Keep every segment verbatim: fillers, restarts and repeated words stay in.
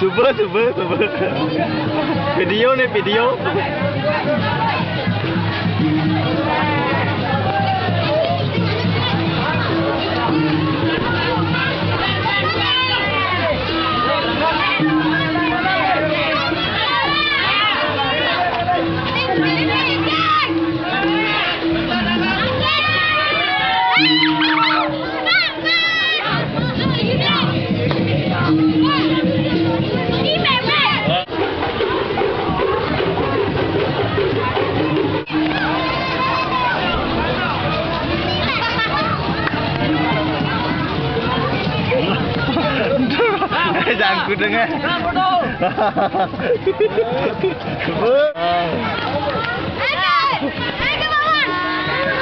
Cuba, cuba, cuba. Video ni, video. Jangan ku dengar.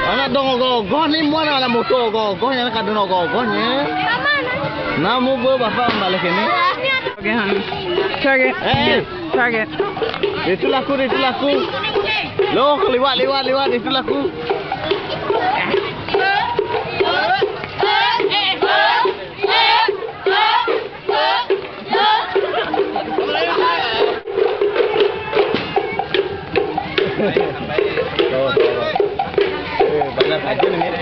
Anak dong ogoh-ogoh ni, mana anak motor ogoh-ogoh, yang kadang ogoh-ogoh ni. Namu be bapak balik ini. Okay, honey. Target. Eh, eh. Target. Itu laku, itu laku. Loh, liwat, liwat, liwat, itu laku. Tuh, tuh, tuh. Eh, banyak aja nih.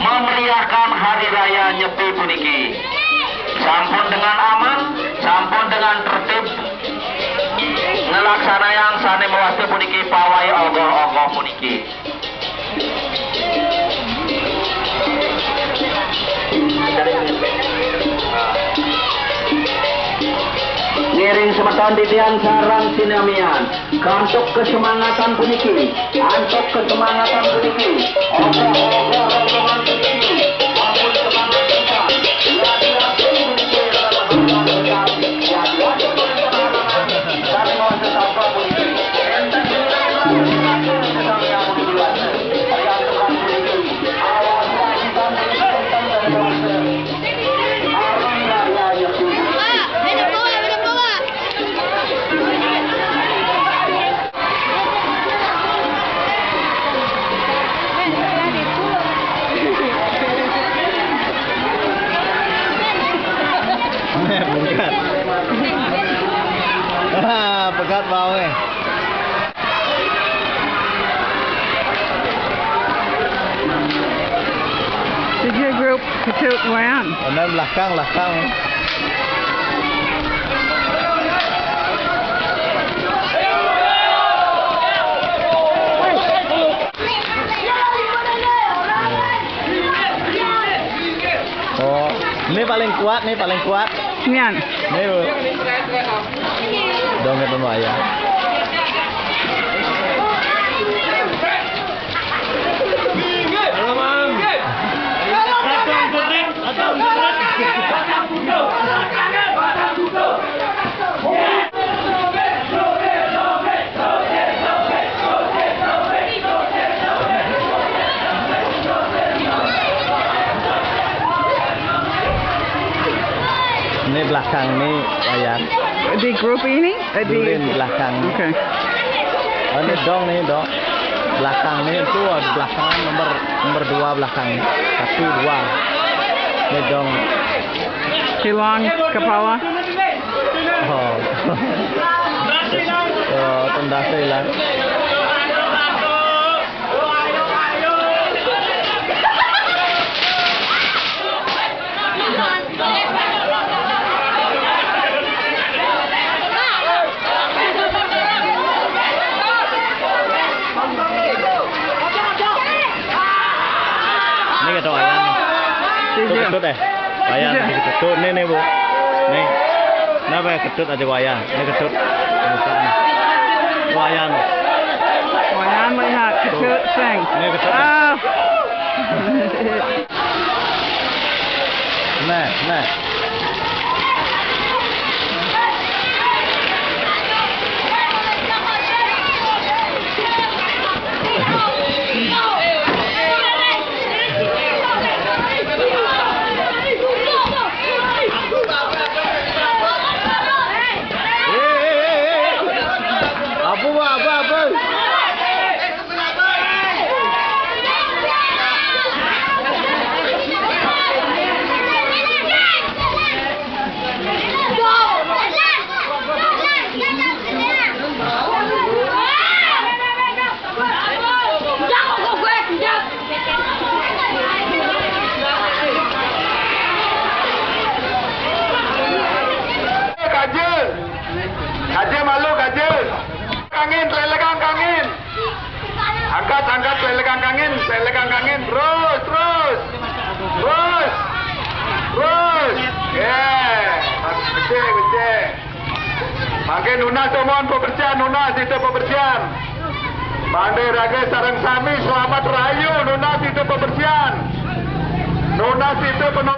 Memeriahkan Hari Raya Nyepi puniki. Sampun dengan aman, sampun dengan tertib ngelaksanayang sane mawasta puniki pawai ogoh-ogoh puniki. Ngiring semeton titiang sareng sinamian. Kantuk kesemangatan puniki, antuk kesemangatan puniki, ogoh-ogoh rombongan puniki, ampun semangat pisan. Yadi-yadi puniki adalah hal yang lengkap. Yadi-yadi puniki adalah hal yang sami mawasta puniki. Enten sami yang puniki. Yang tukang puniki, awas lagi sampai enten dari mawasta. Pegat. Ah, pegat bau eh. Sija grup ketut wan. Ondan belakang, belakang. Oh, ini paling kuat nih, paling kuat. Nian. Ini, Bu. Dong, ketemu ayah. Ini belakang nih, Wayan. Di grup ini? Eh, di... Durin belakang. Oke. Oh, ini dong nih, dong. Belakang nih, itu ada belakang nomor nomor dua belakang. Satu, dua. Ini dong. Hilang kepala. Oh. Oh, tendase hilang. Ini kata Wayan. Tuh Sija. Ketut eh. Wayan, ini ketut. Tuh, nih, nih, Bu. Nih. Kenapa ya ketut aja Wayan? Ini ketut. Bukan. Wayan. Wayan melihat ketut sing. Ini ketut. Ah. Nah, nah. Eh, eh, eh, eh. Apa, apa, apa, apa? Kaja. Kaja malu, kaja. Kangin, selelegang kangin. Angkat, angkat, selelegang kangin, selelegang kangin. Terus, terus. Terus. Terus. Yeah. Becik, becik. Mangkin nunas, Tomon, pebersihan, nunas, itu pebersihan. Mangda raga sareng sami selamat rahayu, nunas itu pebersihan. Nunas itu penuh